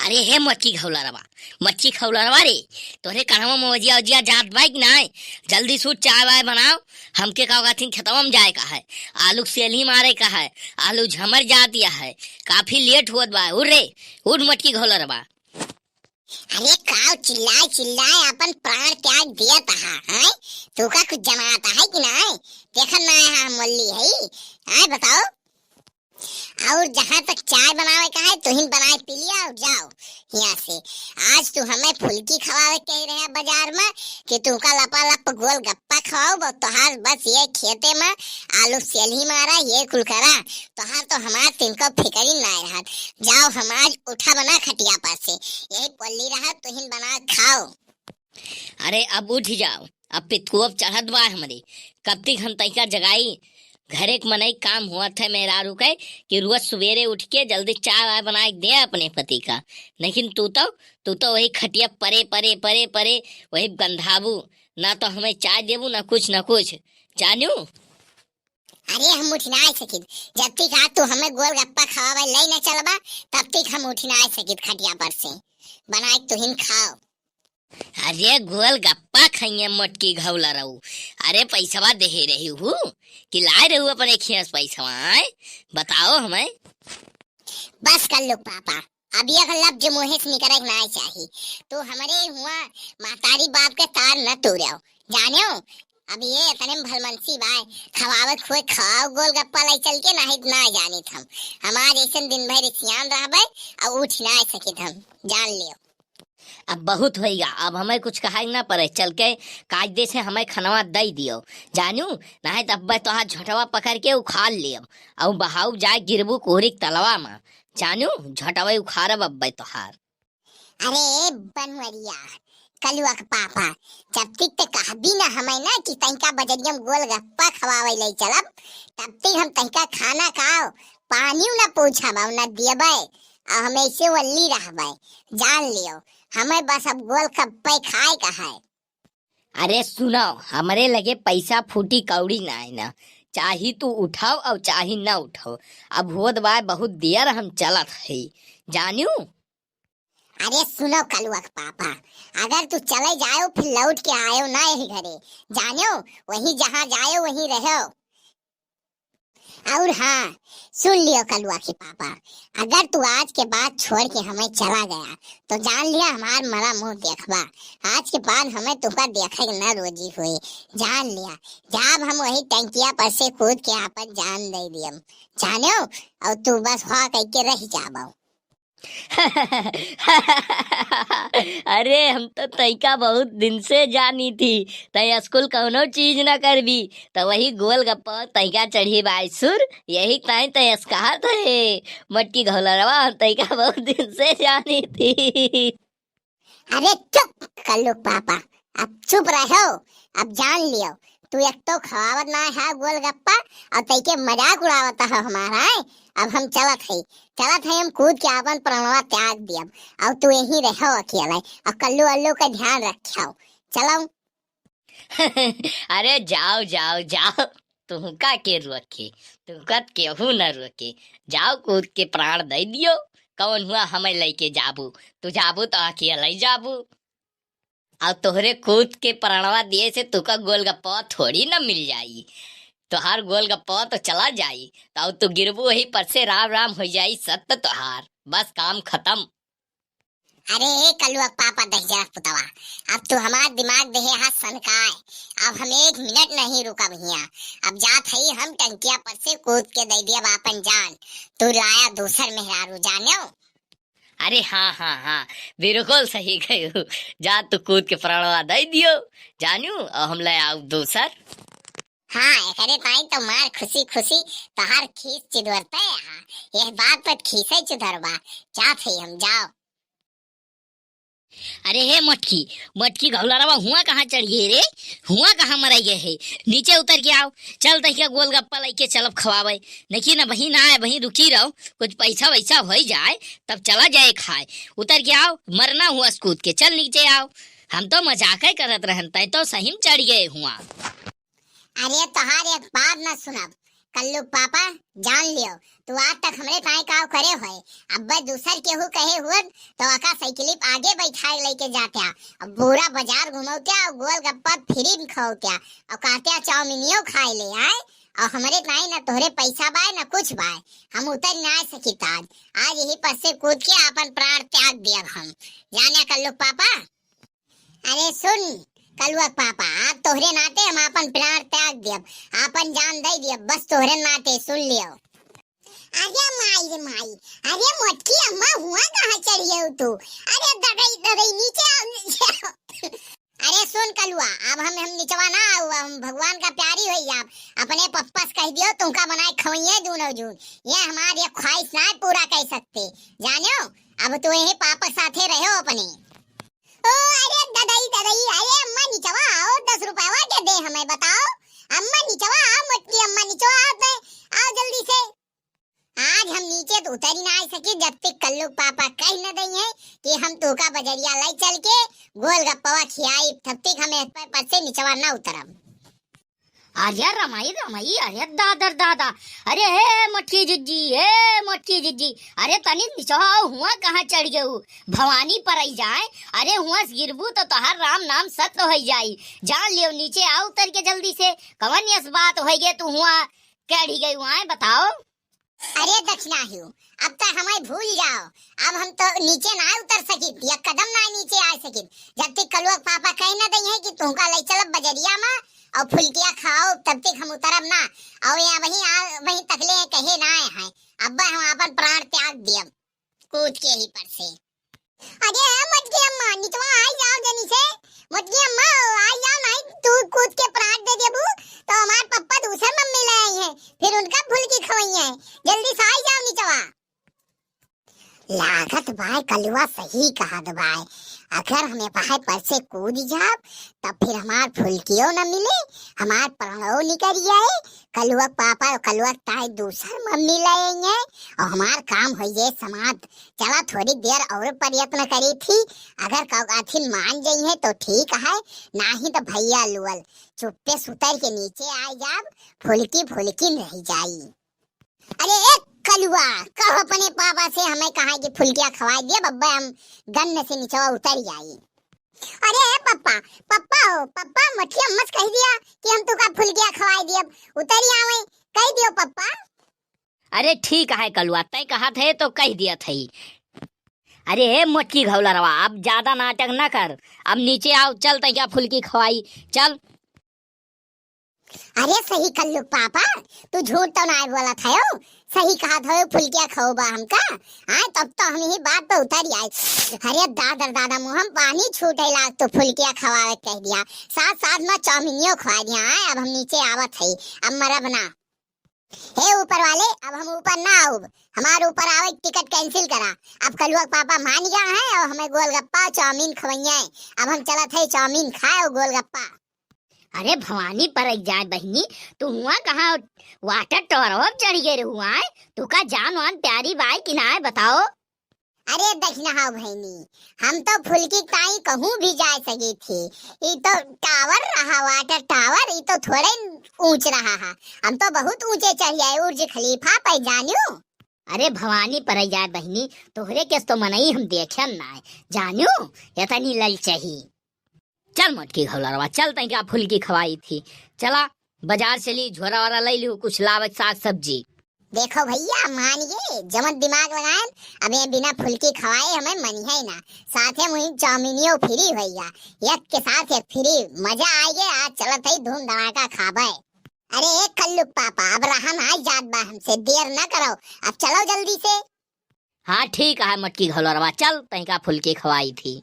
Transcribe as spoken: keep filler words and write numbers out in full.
अरे हे मोटकी घौलरवा, मोटकी घौलरवा रे, तोहरे कनवा में वजिया वजिया जात बा कि नाय? जल्दी से उठ, चाय वाय बनाओ, हमके का कहथिन खेतवा में जाए का है, आलू के सेलही मारे का है, आलू झमर जात या है, काफी लेट होत बा, उठ रे, उठ मोटकी घौलरवा। अरे काव चिल्लाए चिल्लाए अपन प्राण त्याग दियत हा, हैं? तू का कुछ जनात है कि नाय? देखत नाय हा हम मल्ली है, हैं बताओ? और जहाँ तक चाय बनावे का है, तुहिन बनाए पी लिया और जाओ यहाँ से। आज तू हमें फुल्की खवावे कह रहे बाजार में कि तू का लपालप गोलगप्पा खवाओ, बस तोहार बस ये खेते में आलू सेलही मारा, ये कुल करा, तोहार तो हमार तिनको फिकरी ना रहत। जाओ, हम आज उठा बना खटिया पर से, यही पल्ली रहा, तुहिन बना खाओ। अरे अब उठ जाओ, अब पितकुअब चढ़त बा हमरे, कब तक हम तैका जगाई? घरे के मनई काम हुआ थे मेहरारू के कि रोज सुबेरे उठ के जल्दी चाय वाय बना के दे अपने पति का, लेकिन तू तो, तू तो वही खटिया परे परे परे परे वही गंधाबू, ना तो हमें चाय देबू ना कुछ ना कुछ, जानू। अरे हम उठ ना सकित, जब तक आज तू हमें गोलगप्पा खवावे ले न चलबा, तब तक हम उठ ना सकित खटिया पर से, बनाए के तुहिन खाओ। अरे गोलगप्पा खाइए मोटकी घौला रहू, अरे पैसवा देहे रही हूँ कि लाए रहू अपने खियास पैसवा, आय? बताओ हमें। बस कर लो पापा, अब एक लफ्ज मुँहे से निकरे के नाय चाही। तू हमरे हुआ महतारी बाप के तार न तोड़ो, जान्यो? अब ये इतने में भलमनसी बाय, खवावे खुए खाओ गोलगप्पा ले चल के, नहीं तो ना जानित हम। हमार जैसन दिन भर सियान रहबे, अब उठ ना सकित हम, जान लियो। अब बहुत होइगा, अब हमें कुछ कहा ना पड़े, चल के कायदे से हमें खनवा दई दियो, जानू, नहीं तो अब तोहार झोटवा पकड़ के उखाड़ लियो, और बहाऊ जाए गिरबू कोहरी के तलवा में। जानू, झटवई उखाड़ब अब्बे तोहार। अरे बनवरिया, कलुआ के पापा, जब तक ते कहबी ना हमें ना कि तैका बजरिया में गोलगप्पा खवावे ले चलब, तब तक हम तैका खाना खाओ, पानियो ना पूछब और ना दियबे, और हम ऐसे वल्ली रहबे। जान लियो, हमें बस अब गोलगप्पे खाए का है। अरे सुनो, हमरे लगे पैसा फूटी कौड़ी नाय ना, चाही तू उठाओ और चाही ना उठाओ। अब होत बाय बहुत देर, हम चलत हई, जानियो। अरे सुनो कलुआ के पापा, अगर तू चले जाओ फिर लौट के आयो ना यही घरे, जानियो, वहीं जहाँ जाओ वहीं रहो। और हाँ, सुन लियो कलुआ के पापा, अगर तू आज के बाद छोड़ के हमें चला गया, तो जान लिया हमार मरा मुँह देखबा। आज के बाद हमें तुमका देखे के ना रोजी हुई, जान लिया। जाब हम वही टंकिया पर से कूद के आपन जान दे दियम, जान्यो, और तू बस हाँ कह के रह जाबो। अरे, हम तो तैका बहुत दिन से जानी थी, तै स्कूल कौनो चीज ना करबी, तो वही गोलगप्पा तैका चढ़ी बाई सुर, यही ताई तै कहत है, मोटकी घौलरवा, हम तैका बहुत दिन से जानी थी। अरे चुप, कल्लू पापा, अब चुप रहो, अब जान लियो, तू एक तो खवावत ना है गोलगप्पा, और तैके मजाक उड़ावत है हमारा, हैं? अब हम चलत है, चलत है, हम कूद के आपन प्राणवा त्याग दियब, और तू यहीं रहो अकेले, और कल्लू अल्लू का ध्यान रखियो, चलो। अरे जाओ, जाओ, जाओ, तुमका के रोके, तुमका केहू न रोके, जाओ कूद के प्राण दे दियो, कौन हुआ हमें लेके जाबू, तू जाबू तो अकेले जाबू। और तोहरे कूद के प्राणवा दिए से तुका गोलगप्पा थोड़ी न मिल जाई। तोहार गोलगप्पा तो चला जाई, तो तू गिरबू वही पर से राम राम हो जाई सत्य तोहार। बस काम खत्म। अरे ए कलुआ पापा दहिजरा पुतवा, अब तू हमार दिमाग देहे हाथ सनकाए। अब हम एक मिनट नहीं रुकब हियाँ। अब जात हई हम टंकिया पर से कूद के दे दियब आपन जान। तू लाया दूसर मेहरारू जान्यो। अरे हाँ, हाँ, हाँ, बिल्कुल सही कह्यू। जा तू कूद के प्राणवा दे दियो, जानू, और हम ले आऊ दूसर। हाँ, एकरे ताई तो मार खुशी खुशी तोहार खीस चिदवरते हा। यह बात पर खीसे चिदरबा। जात हई हम, जाओ। अरे हे मोटकी, मोटकी घौलरवा हुआ कहाँ चढ़ गए रे? हुआ कहाँ मराई गए है? नीचे उतर के आओ, चल तहिया गोलगप्पा लेके चलब खवावे। देखी ना बहिन आए, बहिन रुकी रहो, कुछ पैसा वैसा हो जाए तब चला जाए खाए। उतर के आओ, मरना हुआ कूद के, चल नीचे आओ। हम तो मजाक ही करत रहन, तै तो सही में चढ़ गए हुआ। अरे तोहार एक बात ना सुनब, कल्लू क पापा, जान लियो, तू आज तक हमरे ताई काव करे होए। अब्बे दूसर केहू कहे हुअन, तो अका साइकिली पे आगे बैठाए लइके जात्या, अब पूरा बाजार घुमौत्या और गोलगप्पा फ्री में खौत्या, और कहत्या चाउमीनियो खाए ले आए, और हमरे ताई न तोहरे पैसा बाय न कुछ बाय, हम उतर ना सकित आज। आज यही पर से कूद के आपन प्राण त्याग दियब हम। जाने कल्लू क पापा। अरे सुन, कलुआ क पापा, आज तोहरे नाते हम आपन प्राण त्याग दियब, आपन जान दे दियब, बस तोहरे नाते, सुन लियो। अरे माई रे माई, अरे मोटकी अम्मा हुआ कहाँ चढ़ गयो तू? अरे ददई, ददई, नीचे आओ, नीचे आओ। अरे सुन कलुआ, अब हम, हम निचवा ना आऊ, हम भगवान का प्यारी होई जाब। अपने पप्पा से कह दियो, तुमका बनाए खवइये दूनो जून। ये हमार ये ख्वाहिश ना पूरा कर सकते, जानियो? अब तो यही पापा साथे रहो अपने। ओ, अरे ददई, ददई, अरे अम्मा निचवा आओ, दस रुपयावा के दे हमें, बताओ। अम्मा निचवा आओ, मोटकी अम्मा निचवा आओ, दे, आओ जल्दी से। आज हम नीचे तो उतर ही ना आ सकी, जब तक कल्लू क पापा कह न दई है कि हम तोका बजरिया लाई चल के गोलगप्पवा खियाई, तब तक हम एह पर, पर से निचवा ना उतरब। अरे रमाई, रमाई, अरे दादर दादा, अरे हे मोटकी जिज्जी, हे मोटकी जिज्जी, अरे तनी निचवा आओ, हुआ कहाँ चढ़ गयो? भवानी परई जाए, अरे हुआ से गिरबू तो तोहार राम नाम सत्य होई जाई। जान लियो, नीचे आओ उतर के जल्दी से। कवन यस बात होई गे तू हुआ चढ़ी गई हुआ है, बताओ? अरे दक्षिणा हियो, अब तो हमें भूल जाओ, अब हम तो नीचे ना उतर सकित, या कदम ना नीचे आ सकित, जब तक कलुआ क पापा कह न दई है कि तुमका ले चलब बजरिया में और फुलकिया खाओ, तब तक हम उतरब ना। और यहाँ वहीं आ, वहीं तकले कहे ना आए हैं, अब हम अपन प्राण त्याग दियब कूद के ही पर से। अरे मोटकी अम्मा, निचवा आई जाओ जनी से। मोटकी अम्मा, आई जाओ, नहीं तू कूद के प्राण दे देबू, तो हमार पप्पा दूसर मम्मी ले आई हैं, फिर उनका फुलकी खवई है। जल्दी से आई जाओ निचवा। लागत बाय कलुआ सही कहत बाय, अगर हमें बाय पर से कूद जाब, तब फिर हमार फुलकियो न मिले, हमार प्राणो निकल जाए। कलुआ क पापा और कलुआ क ताई दूसर मम्मी ले आई हैं, और हमार काम हो जाए समाप्त। चला, थोड़ी देर और प्रयत्न करी थी, अगर कौगाथिन मान जइहे तो ठीक है, नाही तो भैया लुअल चुप्पे सुतर के नीचे आ जाब, फुलकी फुलकी रह जाई। अरे ए कलुआ, कहो अपने पापा से हमें कहा कि फुलकिया खवाई दिया, बब्बा हम गन्न से निचवा उतर जाई। अरे ए पप्पा, पप्पा हो, पप्पा, मोटकी अम्मा से कह दिया कि हम तुका फुलकिया खवाई दियब, उतर आवे, कह दियो पप्पा। अरे ठीक है कलुआ, तय कहत है तो कह दिया थई। अरे हे मोटकी घौलरवा, अब ज्यादा नाटक न कर, अब नीचे आओ, चल तैका फुलकी खवाई, चल। अरे सही कल्लू पापा, तू झूठ तो नाय बोलत हयो, सही कहत हयो, फुलकिया खवाबा हमका। आय तब तो हम यही बात पे उतर आए। अरे दादर दादा, मुँह में पानी छूटे लाग, तू फुलकिया खवावे कह दिया, साथ साथ में चाउमीनियो खवा दिया। आय अब हम नीचे आवत हई, अब मरब ना। हे ऊपर वाले, अब हम ऊपर ना आउब, हमार ऊपर आवे टिकट cancel करा। अब कलुआ क पापा मान गया है और हमें गोलगप्पा चाउमीन खवइया है। अब हम चलत है चाउमीन खाए और गोलगप्पा। अरे भवानी परई जाए बहिनी, तू हुआ कहाँ water tower पर चढ़ गए रहुआ है? तुका जान वान प्यारी बाय कि नाय बताओ? अरे दखिनहा बहिनी, हम तो फुलकी ताई कहूँ भी जाए सकी थी। ई तो tower रहा, water tower, ई तो थोड़े ऊंच रहा है। हम तो बहुत ऊंचे चढ़ आए, उर्ज खलीफा पे जानियो। अरे भवानी परई जाए बहिनी, तोहरे केस तो मनई हम देखेन नाय, जानियो, इतनी ललचही। चल मोटकी घौलरवा, चल तैका फुलकी खवाई थी। चला, बाजार चली, झोरा वोरा लई लिहू, कुछ लावे साग सब्जी। देखो भैया, मान गए, जवन दिमाग लगाएन, अब ये बिना फुलकी खवाए हमें मनिहै ना। साथे मुहिम चाउमीनियो free होइया, एक के साथ एक free, मजा आइगे। आज चलत है धूम धड़ाका खाबे। अरे ए कल्लू पापा, अब रहा ना जात बा हमसे, देर ना करो, अब चलो जल्दी से। हाँ ठीक है मोटकी घौलरवा, चल तैका फुलकी खवाई थी।